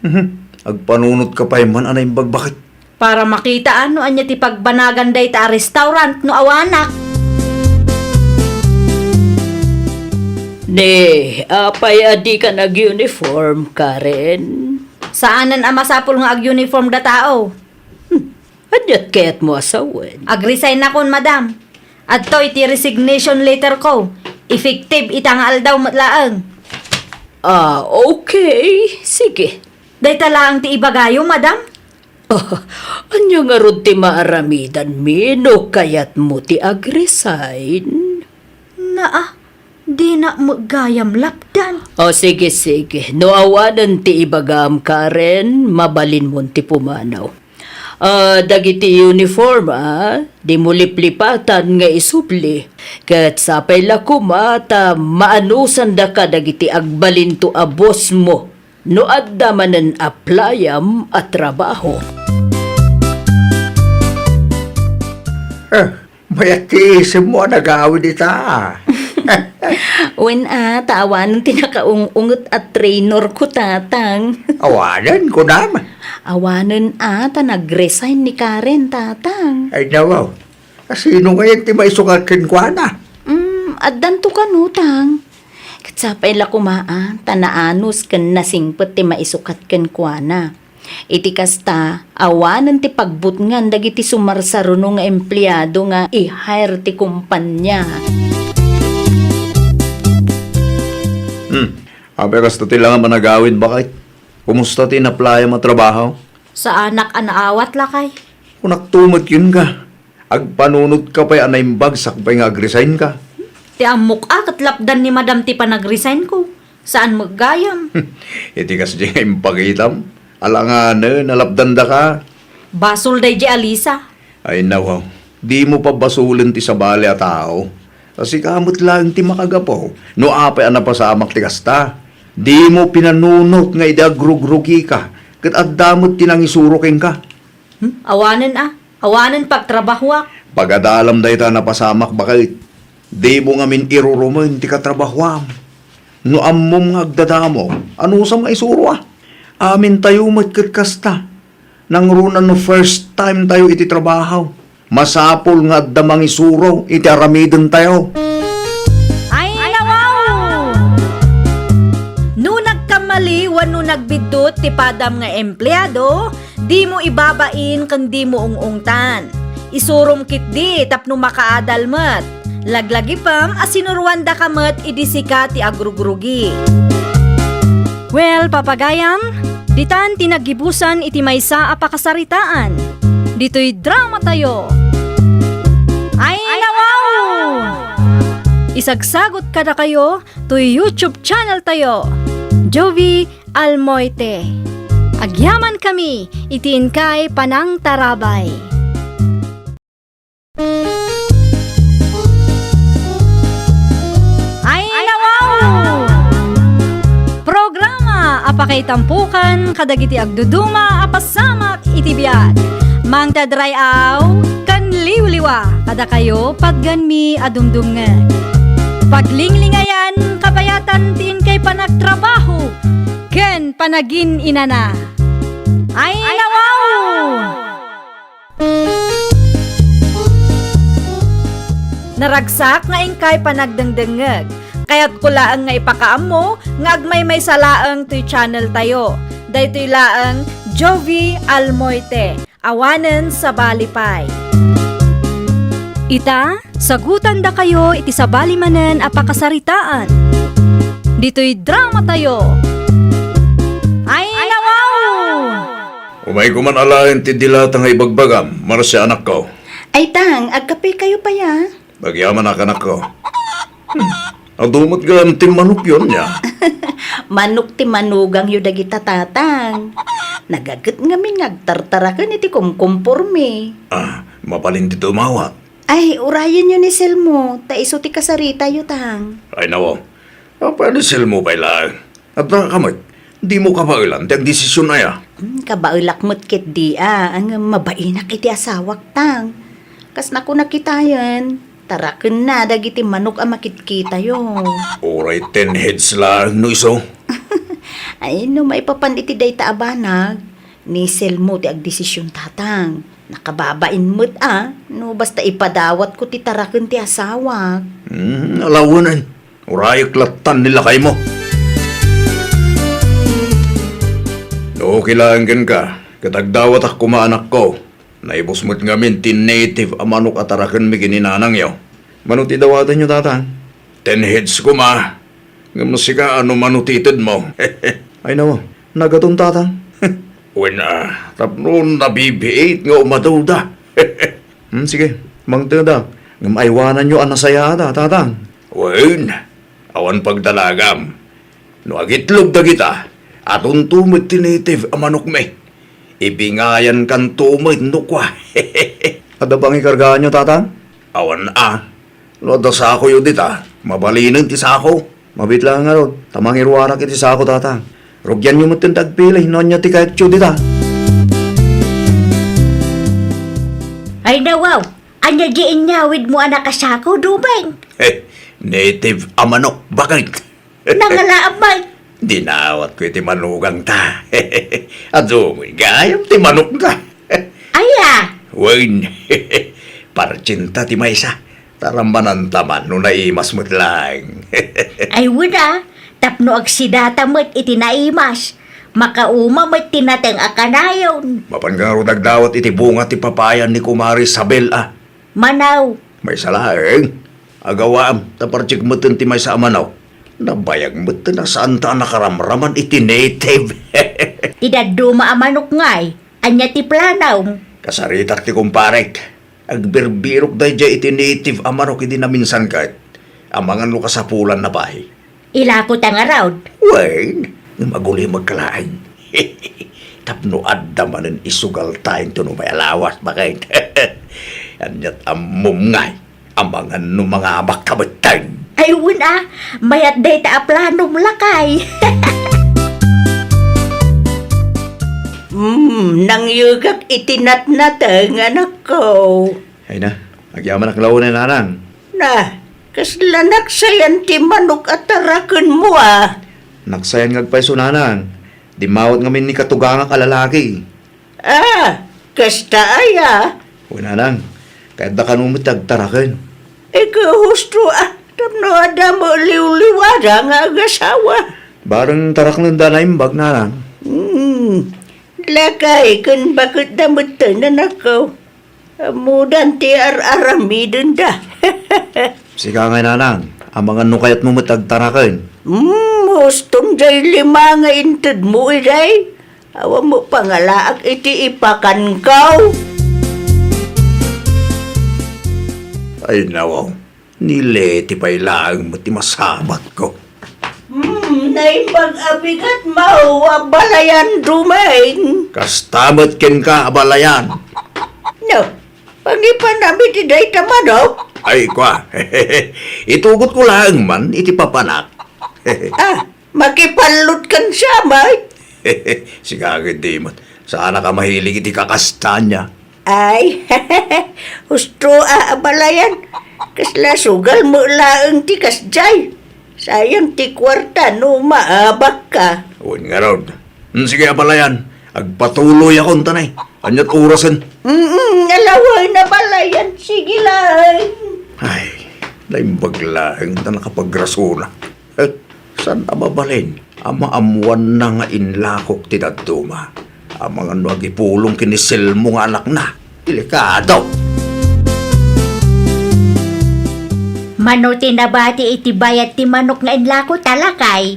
Mhm. Agpanunot ka pay man a naimbag, bakit? Para makitaan no ania ti pagbanagan dayta a restaurant no awanak. Ni, apay a dika nag-uniform, Karen? Saanen a masapul nga ag-uniform da tao. Hmm. Aniat kayatmo a sawen? Agresign-akon, madam. Adtoy ti resignation letter ko. Effective ita nga aldaw met laeng. Ah, okay. Sige. Dayta laeng ti ibagayo, madam? Ah, ania ngarud ti maaramidanmi no kayatmo ti agresign? Naa, dina met gayam lapdan. O, sige, sige. No awanen ti ibagam, Karen, mabalinmon ti pumanaw. Ah, dagiti uniform, ah, dimo liplipatan nga isubli. Ket sapay la koma ta maanusandaka dagiti agbalinto a bossmo no adda manen applyam a trabaho. Eh, mayat ti isemmo a nagawid ita. Wen a, ta awanen ti nakaung-unget a trainer ko, Tatang. Awanen, kunam? Awanen a, ta nag-resign ni Karen, Tatang. Ay, nawaw. Asino ngayen ti maisukat kenkuana? Mm, addanto kano, Tang. Ket sapay la koma a, ta naanus ken nasingpet ti maisukat kenkuana. Iti kasta, awanen ti pagbutngan dagiti sumarsaruno nga empleado nga i-hire ti kumpanya. Hmm. Apay kasta ti la nga panagawid, baket? Kumusta ti inaplayam a trabaho? Saanak a naawat, lakay. Kunakto met kenka. Agpanunotka pay a naimbag sakbay nga agresign ka. Ti ammok a ket lapdan ni Madam ti panagresign ko. Saan met gayam. Iti kasdi nga impakitam, alanganen a lapdandaka. Basol daydiay a Lisa. Ay, nawaw. Dimo pabasolen ti sabali a tao. Ta sika met laeng ti makagapu no apay a napasamak ti kasta. Dimo pinanunot nga idi agrugrugika, ket adda met ti nangisuro kenka. Hmm? Awanen a. Awanen pagtrabahoak. Pagadalam dayta a napasamak, baket. Dimo ngamin irurumen ti katrabahoam. No ammom nga agdadamo, anusam nga isuro a? Amintayo met ket kasta. Nangruna no first time tayo iti trabaho, masapul nga adda mangisuro iti aramidentayo. Ay, nawaw! No nagkamali wenno nagbiddut ti padam nga empleado, dimo ibabain ken dimo ung-ungtan. Isurom ketdi tapno makaadal met. Laglagipem a sinuroandaka met idi sika ti agrugrugi. Well, papagayam, ditan ti naggibusan iti maysa a pakasaritaan. Ditoy dramatayo. Ay, nawaw! Isagsagot kadakayo toy YouTube channel tayo, Jovie Almoite. Agyamankami iti inkay panangtarabay. Ay, nawaw! Programa a pakaitampukan kadagiti agduduma a pasamak iti biag. Mangted ray-aw ken liwliwa kadakayo patgenmi a dumdumngeg. Paglinglingayan kabayatan ti inkay panagtrabaho ken panagin-inana. Ay, nawaw! Naragsak nga inkay panagdengdengngeg. Kayatko laeng nga ipakaammo nga agmaymaysa laeng toy channel tayo. Daytoy laeng Jovie Almoite. Awanen sabali pay. Ita, sagutandakayo iti sabali manen a pakasaritaan. Ditoy dramatayo. Ay, nawaw! Umayko man alaen ti dilata nga ibagbagam, Marcia, anakko. Ay, Tang, agkapekayo pay a? Agyaman a, anakko. Hmm. Adu met gayam ti manokyo nia? Manok ti manugangyo dagita, Tatang. Nagaget ngamin nga agtartaraken iti kumkumpormi. Ah, mabalin ti dumawat. Ay, urayenyo ni Selmo, ta isu ti kasaritayo, Tang. Ay, nawaw. Apay ni Selmo pay laeng? Adda ka met, dimo kabaelan ti agdesision aya? Hmm, kabaelak met ketdi a, ngem mabainak iti asawak, Tang. Kas nakunak kitayen, tarakenna dagiti manok a makitkitayo. Uray ten heads laeng no isu. Ay, no maipapan iti dayta a banag, ni Selmo ti agdesision, Tatang. Nakababain met a, no basta ipadawatko ti taraken ti asawak. Hmm, alawenen. Urayek lattan ni lakaymo. No okay laeng kenka, ket agdawatak koma, anakko. Naibus met ngamin ti native a manok a tarakenmi ken ni nanangyo. Mano ti dawatenyo, Tatang? Ten heads koma. Ngem sika, ano mano ti itedmo? Ay, nawaw, nagaton, Tatang. Wen a, tapno nabibiit nga umaduda. Hmm, sige, mangtedak. Ngem aywananyo a nasayaat a, Tatang. Wen, awan pagdalagam. No agitlog dagita, adunto met ti native a manokmi. Ibingayankanto met no kua. Adda pangikargaanyo, Tatang? Awan a. No adda sakoyo dita, mabalinen ti sako. Mabiit laeng ngarud, ta mangiruarak iti sako, Tatang. Rugianyo metten ti agpili no ania ti kayatyo dita. Ay, nawaw! Ania di inyawidmo a nakasako, Dumeng? Eh, native a manok, bakit? Nangalaam, Mike. Dinawatko iti manugangta. Adu, gayam ti manokta. Aya? Wen, partinta ti maysa. Tarambananta man no naimas met laeng. Ay, wen a, tapno agsidata met iti naimas. Makauma met ti nateng a kanayon. Mapanka ngarud agdawat iti bunga ti papayan ni Kumare Isabel a. Manaw. Maysa laeng, agawaam ta partik metten ti maysa a manok. Nabayag metten a saanta a nakaramraman iti native. Ti dadduma a manok ngay, ania ti planom? Kasaritak ti kumparek. Agbirbirok daydiay iti native a manok idi naminsan ket. Amangan no kasapulanna pay. Ilako ta ngarud. Wen, ngem agulimekka laeng. Tapno adda manen isugalta intono may a lawas, bakit? Aniat ammom ngay, amangan no mangabakka metten. Ay, wen a, mayat dayta a planom, lakay. Hmm, nangyegak iti natnateng, anakko. Ay na, agyamanak laeng, nanang. Na, kasla naksayan ti manok a tarakenmo a? Naksayan nga agpayso, nanang. Dimmawat ngamin ni katugangak a lalaki. Ah, kasta aya? O, nanang, kayatda kano met ti agtaraken. Ika husto a, tapno adda met liwliwada nga agasawa. Bareng taraknenda naimbag, nanang. Hmm, lakay ken baketda metten, anakko. Ammodan ti ar-aramidenda. Sika ngay, nanang, amangan no kayatmo met agtaraken. Hmm, huston jay lima nga intedmo iday. Awan met pangalaak iti ipakanko. Ay, nawaw. Ni Leti pay laeng met ti masabatko. Hmm, naimbag a bigat, mao, a balayan, Dumeng. Kasta met kenka a balayan. No, pangipanam iti dayta manok? Ay, kua. Itugotko laeng man iti papanak. Ah, makipallot ken siya, Mike. Sika ket di met. Saanak a mahilig iti kakastana. Ay, husto a abalayan. Kasla sugal met laeng ti kasdiay. Sayang ti kuarta no maabakka. Wen ngarud. Hmm, sige, abalayan. Agpatuloyakon, tanay. Aniat orasen? Mm, alawen, abalayan. Sige laeng. Ay, naimbag laeng ta nakapagrasona. Eh, saan a mabalin a maammuanna nga inlakok ti dadduma? Amangan no agipulong ken ni Selmo nga anakna. Delikado! Mano ti nabati iti bayad ti manok nga inlako ta, lakay?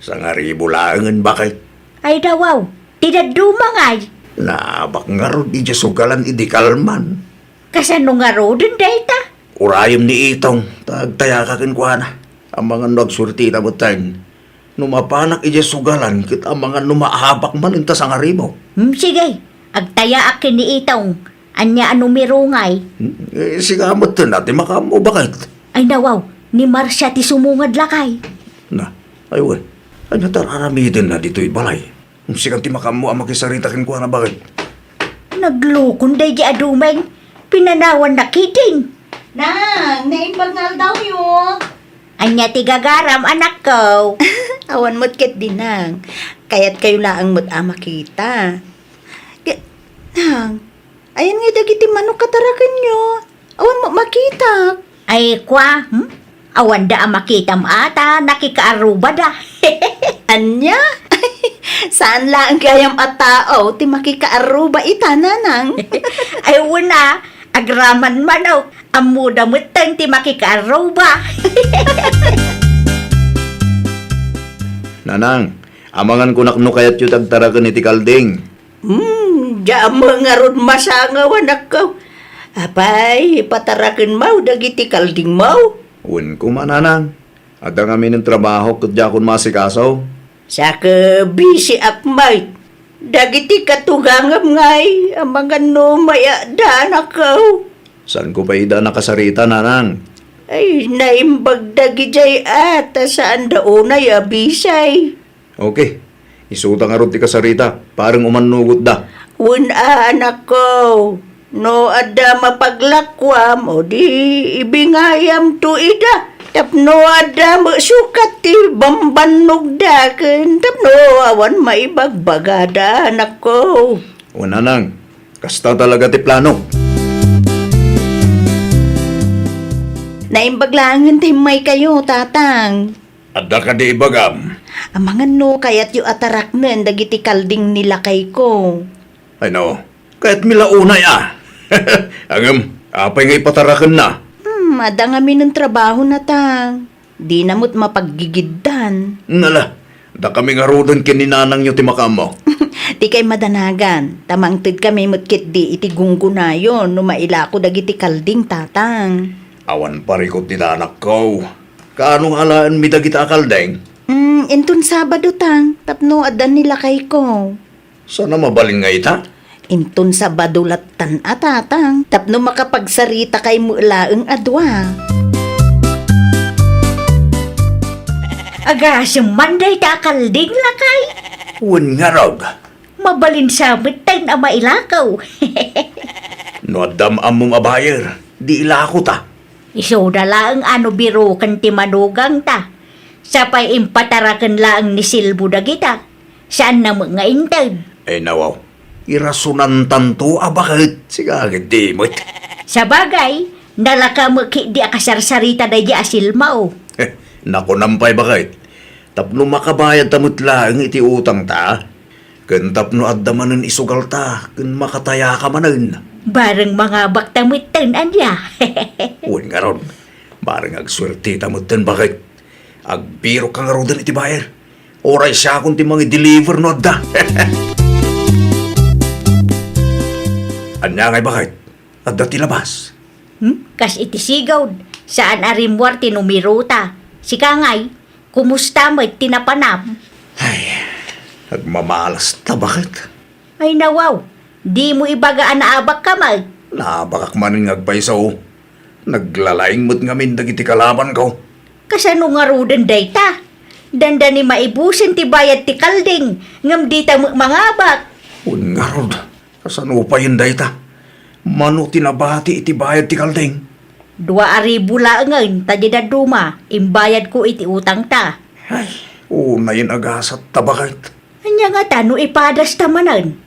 Sangaribu laengen, baket. Ay, dawaw, ti dadduma ngay. Naabak ngarud idiay sugalan idi kalman. Kasano ngaruden dayta? Urayem ni Itong, ta agtayaka kenkuana. Amangan no agsuertita metten. No mapanak idiay sugalan, ket amangan no maabak man inta sangaribu. Hmm, sige. Agtayaak ken ni Itong. Ania a numero ngay? Hmm, eh, sika metten a ti makaammo, baket. Ay, nawaw, ni Marcia ti sumungad, lakay. Na, ay wen. Ania ti ar-aramidenna ditoy balay? Sikan ti makaammo a makisarita kenkuana, baket. Naglukon daydiay a Dumeng. Pinanawanna ketdin. Nang, naimbag nga aldawyo. Ania ti gagaram, anakko? Awan met ketdi, Nang. Kayatkayo laeng met a makita. Ke-, Nang, ayan ngay dagiti manok a tarakenyo? Awan met makitak. Ay, kua, hmm? Awanda a makitam a ta nakikaarrubada. Ania? Saan laeng gayam a tao ti makikaarruba ita, nanang? Ay, wen a, agraman manok. Ammoda metten ti makikaarruba. Nanang, amangan kunak no kayatyo ti agtaraken iti kalding. Hmm, diak met ngarud masangaw, anakko. Apay, patarakenmo dagiti kaldingmo? Wen koma, nanang. Adda ngamin trabahok ket diakon maasikaso. Saka bisiak met. Dagiti katugangam ngay, amangan no mayatda, anakko. Saanko pay ida a nakasarita, nanang? Ay, naimbag dagidiay a, ta saanda unay a bisay. Okay. Isuta ngarud ti kasarita, pareng umannugotda. Wen a, anakko, no adda mapaglakuam, o di ibingayamto ida. Tapno adda met sukat ti bambannogda ken tapno awan maibagbagada, anakko. O, nanang, kasta talaga ti plano. Naimbag laengen ti immaykayo, Tatang. Adda kadi ibagam? Amangan no kayatyo a taraknen dagiti kalding ni lakayko. Ay, no. Kayatmi la unay a. Ngem, apay nga ipatarakenna? Hmm, adda ngamin trabahona, Tang. Dina met mapaggigiddan. Nala, dakami ngaruden ken ni nanangyo ti makaammo. Dikay madanagan, ta mangtedkami met ketdi iti gunggonayon no mailako dagiti kalding, Tatang. Awan parikut ti danakko. Kaano nga alaenmi dagita a kalding? Hmm, inton Sabado, Tang, tapno adda ni lakayko. Saan a mabalin nga ita? Inton Sabado lattan a, Tatang, tapno makapagsaritakay met laeng a dua. Agasem man dayta a kalding, lakay? Wen ngarud. Mabalin sa metten a mailakaw. No adda ammom a buyer, di ilakota. Isuda laeng a no biroken ti manugangta. Sapay impataraken laeng ni Silbo dagita. Saanna met nga inted. Ay, nawaw. Irasonantanto a baket. Sika ketdi met. Sabagay, nalaka met ketdi a kasarsarita daydi a silmao. Nakunam pay baket. Tapno makabayadta met laeng iti utangta, ken tapno adda manen isugalta ken makatayaka manen. Bareng mangabakta metten, ania? Wen ngarud, bareng agsuerteta metten, baket. Agbirokka ngaruden iti buyer. Uray siakon ti mangi-deliver no adda. Ania ngay, baket? Adda ti labas? Hmm? Kas iti sigud, saan a rimmuar ti numerota. Sika ngay, kumusta met ti napanam? Ay, agmamalasta, baket. Ay, nawaw, dimo ibaga a naabakka met. Naabakak manen nga agpayso. Naglalaing met ngamin dagiti kalabanko. Kasano ngaruden dayta? Dandani maibusen ti bayad ti kalding, ngem dita met mangabak. Wen ngarud, kasano payen dayta? Mano ti nabati iti bayad ti kalding? Dua a ribu laengen ta di dadduma, imbayadko iti utangta. Ay, unayen a gasat ta, baket. Ania ngata no ipadasta manen?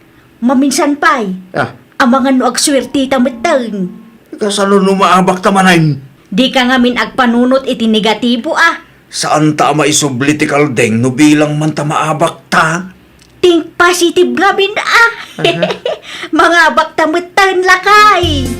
Maminsan pay. Ah. Amangan no agsuerteta metten. Kasano no maabakta manen? Dika ngamin agpanunot iti negatibo a. Saanta a maisubli ti kalding no bilang man ta maabakta. Think positive ngamin a. Aha. Mangabakta metten, lakay.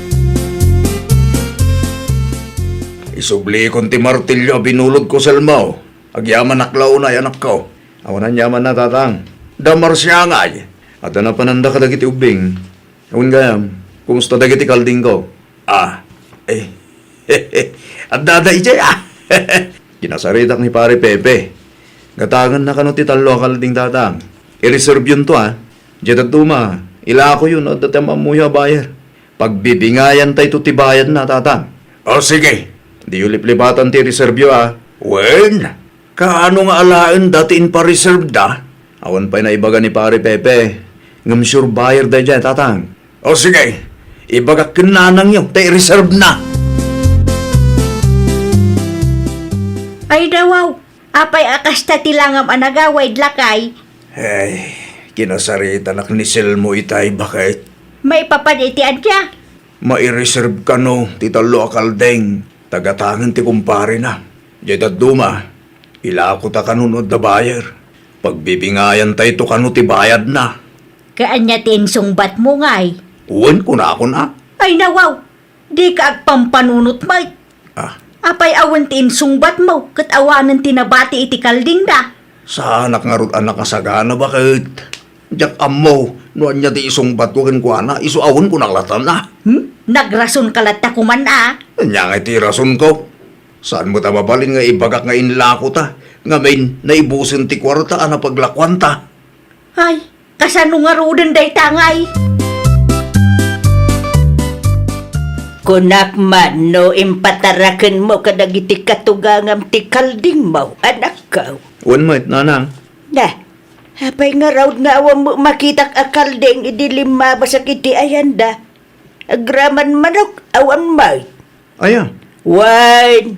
Isublikon ti martilyo a binulodko, Selmo. Agyamanak la unay, anakko. Awan aniamanna, Tatang. Da Marciangay. Adda napananda kadagiti ubbing. Awan gayam, kumusta dagiti kaldingko? Ah, eh, adda da idiay, ah. Kinasaritak ni Pare Pepe. Gataganna kano ti tallo a kalding, Tatang. I-reserve yunto, ah. Diay dadduma, ilakoyo no adda ti am-ammoyo a buyer. Pagbibingayantayto ti bayadna, Tatang. O, sige. Diyo liplipatan ti reserve-yo, ah. Wen, kaano nga alaenda ti inpa-reserve da? Awan pay naibaga ni Pare Pepe. Ngem sure buyer daydiay, Tatang. O, sige. Ibagak ken nanangyo ta i-reserve na. Ay, dawaw. Apay a kasta ti langam a nagawid, lakay? Ay, kinasaritanak ni Selmo itay, baket. Maipapan iti ania? Mai-reserve kano ti tallo a kalding. Tagatangen ti kumparena. Diay dadduma, ilakota kano no adda buyer. Pagbibingayantayto kano ti bayadna. Ket ania ti insungbatmo, ngay? Wen, kunakon a. Ay, nawaw! Dika agpampanunot met. Ah. Apay awan ti insungbatmo ket awanen ti nabati iti kaldingda? Saanak ngarud a nakasagana, baket. Diak ammo no ania ti isungbatko kenkuana, isu awan ko naklatan a. Hmm? Nagrasonka latta koman a. Ania ngay ti irasonko? Saan met a mabalin nga ibagak nga inlakota, ngamin naibusen ti kuarta a napaglakuanta? Ay, kasano ngaruden dayta ngay? Kunak man no impatarakenmo kadagiti katugangam ti kaldingmo, anakko. Wen met, nanang. Na, apay ngarud nga awan makitak a kalding idi limmabasak iti ayanda? Agraman manok, awan met. Aya? Wen,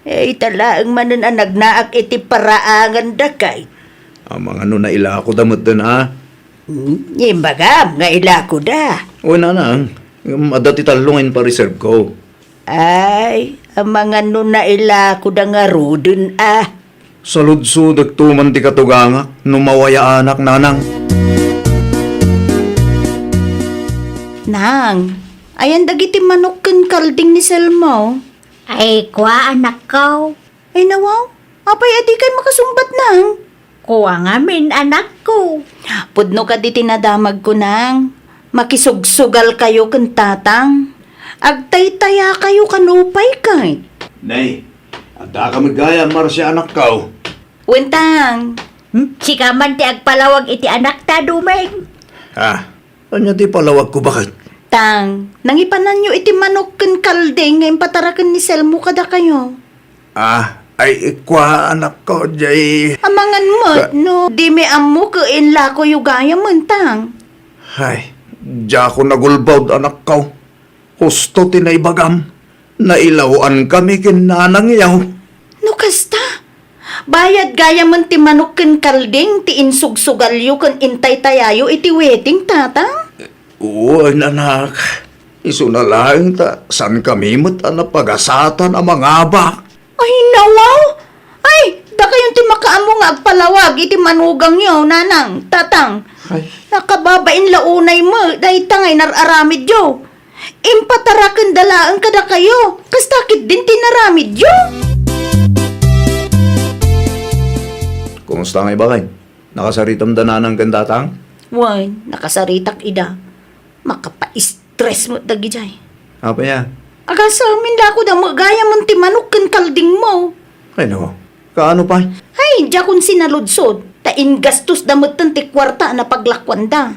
Ay, ta laeng manen a nagnaak iti paraangan da kay. Amangan no nailakoda metten, a? Hmm, imbagam nga ilakoda. O, nanang, ngem adda ti tallo nga inpareserve ko. Ay, amangan no nailakoda ngaruden, a. Saludsodek to man ti katugangak no mawayaanak, nanang. Nang, ayan dagiti manok ken kalding ni Selmo? Ay, kua, anakko. Ay, nawaw, apay a dikay makasungbat, nang? Kua ngamin, anakko. Pudno kadi ti nadamagko, nang. Makisugsugalkayo ken tatang. Agtaytayakayo kano pay ket. Nay, addaka met gayam, Marcia, anakko. Wen, tang. Hmm, sika man ti agpalawag iti anakta, Dumeng. Ah, ania ti palawagko, baket? Tang, nangipananyo iti manok ken kalding nga impataraken ni Selmo kadakayo. Ah, ay, kua, anakko, jay. Amangan met, ka- no, dimi ammo ket inlakoyo gayam, tang. Ay, diako nagulbod, anakko. Husto ti naibagam. Nailaw-ankami ken nanangyo. No kasta, bayad gayamen ti manok ken kalding ti insugsugalyo ken intaytayayo iti wedding, tatang? Wen, anak. Isuna laeng ta saankami met a napagasatan a mangabak. Ay, nawaw! Ay, dakayon ti makaammo nga agpalawag iti manugangyo, nanang, tatang. Ay. Nakababain la unay met dayta nga inar-aramidyo. Impatarakenda laeng kadakayo. Kasta ketdin ti inaramidyo. Kumusta ngay, baket? Nakasaritam da nanang ken tatang? Wen, nakasaritak ida. Makapais- Tres met dagijay. Apay a? Agasem, inlakoda met gayamen ti manok ken kaldingmo. Ay, nako. Kaano pay? Ay, diakon sinaludsod, ta inggastosda metten ti kuarta a napaglakuanda.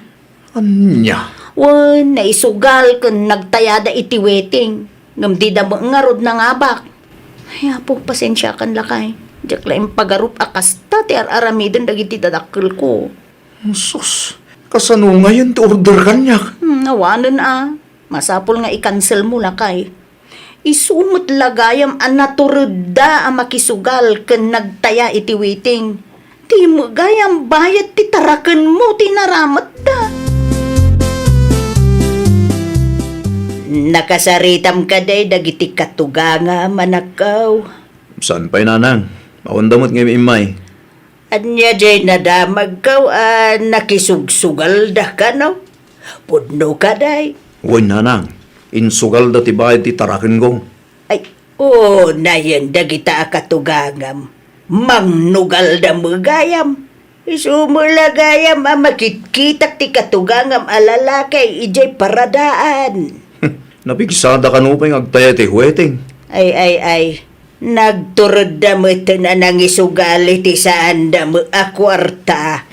Ania? Wen, naisugal ken nagtayada iti wedding. Ngem dida met ngarud nangabak. Ay, Apo, pasensiakan lakay. Diak la impagarup a kasta ti ar-aramiden dagiti dadakkelko. Sus, kasano ngayen ti order kaniak? Hmm, awanen a. Masapul nga i-cancel mo, lakay. Isu met la gayam a naturedda a makisugal ken nagtaya iti wedding. Di met gayam bayad ti tarakenmo ti naramatda. Nakasaritam kadi dagiti katugangam, anakko? Saan pay, nanang? Awanda met nga immay. Ania jay nadamagko a nakisugsugalda kano? Pudno kadi? Wen, nanang, insugalda ti bayad ti tarakenko. Ay, unayen dagita a katugangam. Mangnugalda met gayam. Isu met la gayam a makitkitak ti katugangam a lalaki idiay paradaan. Napigsada kano pay nga agtaya ti wedding? Ay, ay, ay. Nagturedda metten a nangisugal iti saanda met a kuarta.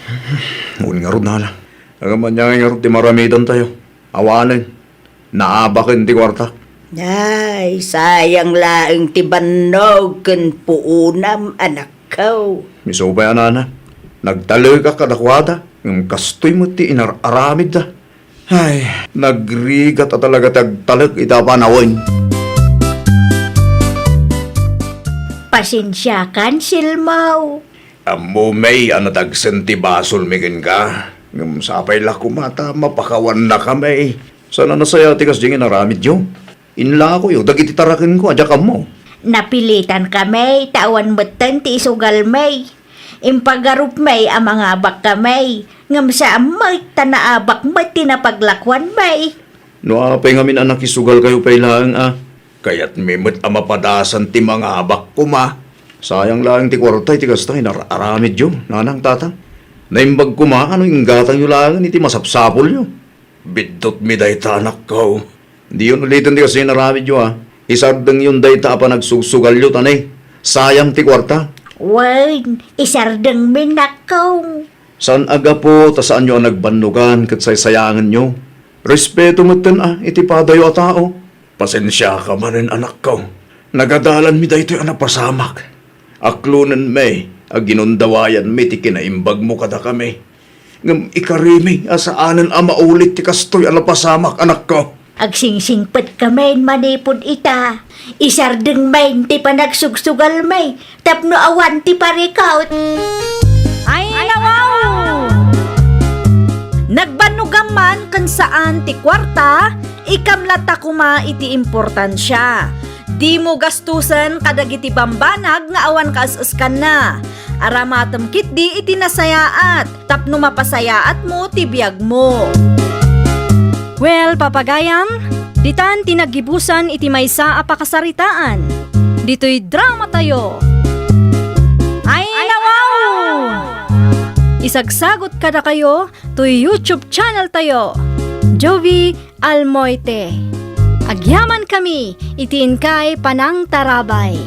Wen ngarud, nanang. Ngem ania ngay ngarud ti maramidantayo? Awanen. Naabaken ti kuarta. Ay, sayang laeng ti bannog ken puonam, anakko. Isu pay a, nanang. Nagtalekak kadakuada, ngem kastoy met ti inar-aramidda. Ay, nagrigat a talaga ti agtalek iti a panawen. Pasensiakan, Silmaw. Ammom a nadagsen ti basolmi kenka, ngem sapay la koma ta mapakawannakami. Saan a nasayaat ti kasdiay nga inaramidyo. Inlakoyo dagiti tarakenko a diak ammo. Napilitankami ta awan metten ti isugalmi. Impagarupmi a mangabakkami, ngem saan met ta naabak met ti napaglakuanmi. No apay ngamin a nakisugalkayo pay laeng a, kayatmi met a mapadasan ti mangabak koma. Sayang laeng ti kuarta iti kasta nga inar-aramidyo, nanang, tatang. Naimbag koma a no inggatangyo laengen iti masapsapulyo. Biddutmi dayta, anakko. Diyon uliten ti kasta inaramidyo, a. Isardengyon dayta a panagsugsugalyo, ta ne, sayang ti kuarta. Wen, isardengmi, nakko. Saan a gapu ta saanyo a nagbannogan ket saysayangenyo. Respeto metten a iti padayo a tao. Pasensiaka manen, anakko. Nagadalanmi daytoy a napasamak. Aklonenmi a ginundawayanmi ti kinaimbagmo kadakami. Ngem ikarimi a saanen a maulit ti kastoy a napasamak, anakko. Agsingsingpet ka manen manipud ita. Isardeng manen ti panagsugsugalmi tapno awan ti parikut. Ay, nawaw! Nagbannogam man ken saan ti kuarta, ikam latta koma iti importansia. Dimo gastusen kadagiti bambanag nga awan kaes-eskanna. Aramatem ketdi iti nasayaat tapno mapasayaatmo ti biagmo. Well, papagayam, ditan ti naggibusan iti maysa a pakasaritaan. Ditoy dramatayo. Ay, nawaw! Isagsagot kadakayo toy YouTube channel tayo, Jovie Almoite. Agyamankami iti inkay panangtarabay.